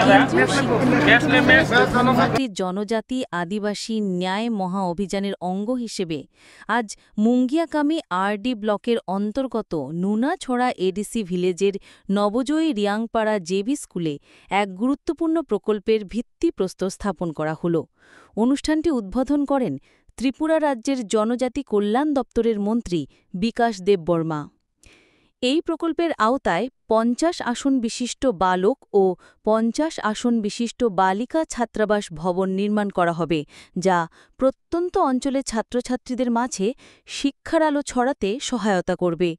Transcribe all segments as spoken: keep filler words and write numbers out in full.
কেন্দ্রীয় শিক্ষা মন্ত্রী জনজাতি আদিবাসী ন্যায় মহা অভিযানের অঙ্গ হিসেবে আজ মুঙ্গিয়াকামি আরডি ব্লকের অন্তর্গত নুনাছড়া এডিসি ভিলেজের নবজয়ী রিয়াংপাড়া জেবি স্কুলে এক গুরুত্বপূর্ণ প্রকল্পের ভিত্তিপ্রস্তর স্থাপন করা হলো। অনুষ্ঠানটি উদ্বোধন করেন ত্রিপুরা রাজ্যের জনজাতি কল্যাণ দপ্তরের মন্ত্রী বিকাশ দেববর্মা। এই প্রকল্পের আওতায় পঞ্চাশ আসন বিশিষ্ট বালক ও পঞ্চাশ আসন বিশিষ্ট বালিকা ছাত্রাবাস ভবন নির্মাণ করা হবে, যা প্রত্যন্ত অঞ্চলের ছাত্রছাত্রীদের মাঝে শিক্ষার আলো ছড়াতে সহায়তা করবে।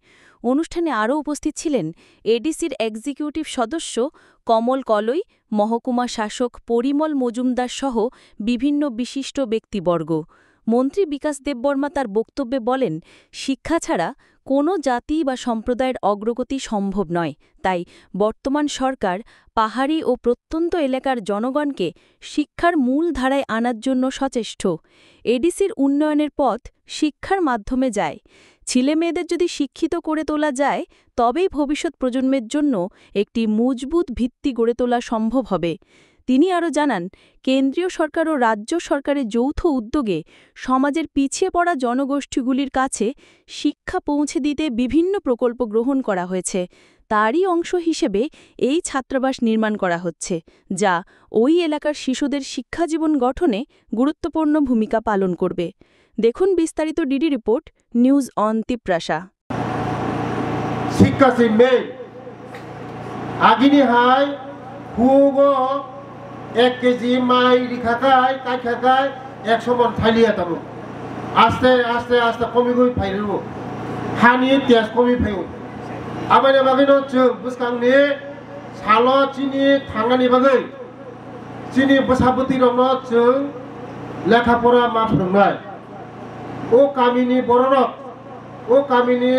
অনুষ্ঠানে আরও উপস্থিত ছিলেন এডিসির এক্সিকিউটিভ সদস্য কমল কলই, মহকুমা শাসক পরিমল মজুমদার সহ বিভিন্ন বিশিষ্ট ব্যক্তিবর্গ। মন্ত্রী বিকাশ দেববর্মা তার বক্তব্যে বলেন, শিক্ষা ছাড়া কোনো জাতি বা সম্প্রদায়ের অগ্রগতি সম্ভব নয়। তাই বর্তমান সরকার পাহাড়ি ও প্রত্যন্ত এলাকার জনগণকে শিক্ষার মূল ধারায় আনার জন্য সচেষ্ট। এডিসির উন্নয়নের পথ শিক্ষার মাধ্যমে যায়। ছেলে মেয়েদের যদি শিক্ষিত করে তোলা যায়, তবেই ভবিষ্যৎ প্রজন্মের জন্য একটি মজবুত ভিত্তি গড়ে তোলা সম্ভব হবে। তিনি আরও জানান, কেন্দ্রীয় সরকার ও রাজ্য সরকারের যৌথ উদ্যোগে সমাজের পিছিয়ে পড়া জনগোষ্ঠীগুলির কাছে শিক্ষা পৌঁছে দিতে বিভিন্ন প্রকল্প গ্রহণ করা হয়েছে। তারই অংশ হিসেবে এই ছাত্রাবাস নির্মাণ করা হচ্ছে, যা ওই এলাকার শিশুদের শিক্ষা জীবন গঠনে গুরুত্বপূর্ণ ভূমিকা পালন করবে। দেখুন বিস্তারিত DD report, news on Tiprasa. Sikka se main. Agini hai hugo ek kg mai rikhakai, kaikhakai, ekso mon thailiya tamo. Aste, aste, aste komigwi phairu. Hani test komi phaio. Aboni bagwino chwng bwskangni salo chini thangnani bagwi chini bwsabwtwi rokno chwng lekha pora ma phwrwngnai. O kamini bororok, o kamini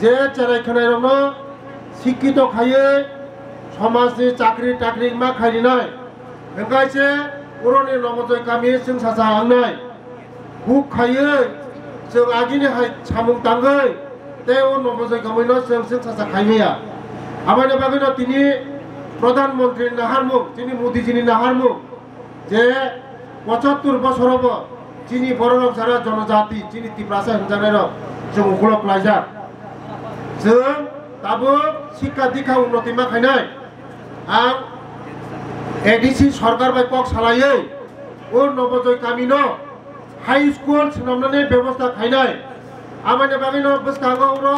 je cherai khwnairokno sikkito khaiwi somajni chakri takri ma khairinai. Hwnkhe se oroni Nobojoi kami chwng sacha wngnai. Huk khaiwi chwng agini hai samung tangwi tei o Nobojoi kamino chwng chwng sacha khaimaya. Aboni bagwino tini Pradhan Mantri naharmung, chini Modiji ni naharmung je pochattor bosorobo chini bororok jara jonojati, chini Tiprasa hinjaknairok chwng ukulok klaijak. Chwng tabuk sikka dikha unnoti ma khainai. Ang A D C sorkar bai kok salaiwi o Nobojoi kamino high school swnamnani bebosta khainai. Aboni bagwino bwskango oro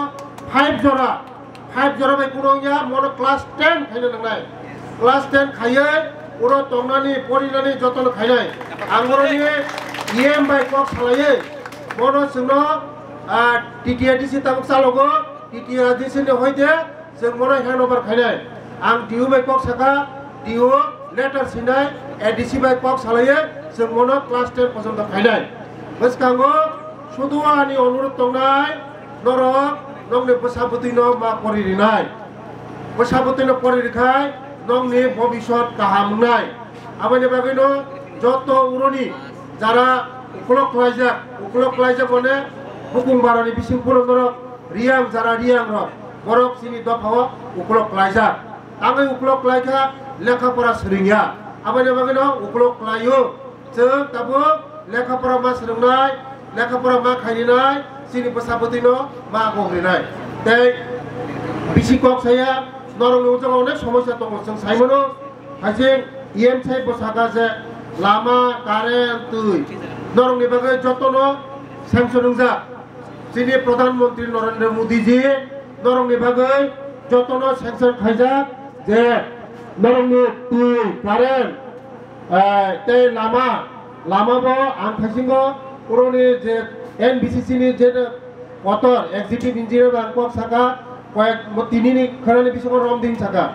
five jora, five jora bai kuno wngya, mono class ten khaina nangnai. Class ten khaiwi oro tongnani, porinani jotono khainai. Ang oroni E M bai kok salaiwi mono chwngno, ah, T T A D C tabuk chalogo, T T A D C ni hoite chwng mono handover khainai. Ang D O bai kok saka, D O letter sinai, A D C bai kok salaiwi chwng mono class ten porjonto khainai. Bwskango sudu ani onurudh tongnai, norok nokni bwsa bwtwino ma pori rinai. Bwsa bwtwino pori rikhai nokni bobisot kaham wngnai. Aboni bagwino joto uroni jara ukolok klaijak, ukolok klaijak mane bukung barani bising phuru norok Riyang jara Riyang rok, borok chini dopha o ukolok klaijak. Tangwi ukolok klaikha, lekha pora swrwngya. Aboni bagwino ukolok klaio. Chwng tabuk lekha pora ma swrwngnai, lekha pora ma khairinai, chini bwsa bwtwino ma gogrinai. Tei bisi kok saya, norokni ujak onek somosya tongo, chwng saimano. Haising E M sai bo saka je lama, current, twi norokni bagwi jotono sanction wngjak. Chini Pradhan Mantri Narendra Modi ji norokni bagwi jotono sanction khaijak je norokni twi, current, eh, tei lama, lama bo ang thaisingo oroni je N B C C ni je kotor executive engineer bai ang kok saka, koyek mo tini ni khorani bisingo rom din saka.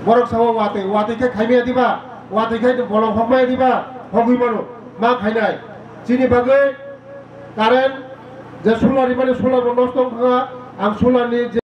Borok sao watwi, watwi khe khaimaya diba, watwi khe bolong hokmaya diba, hogwi mano, ma khainai. Chini bagwi current je solar rimani solar bo nosto wngkha, ang solar ni je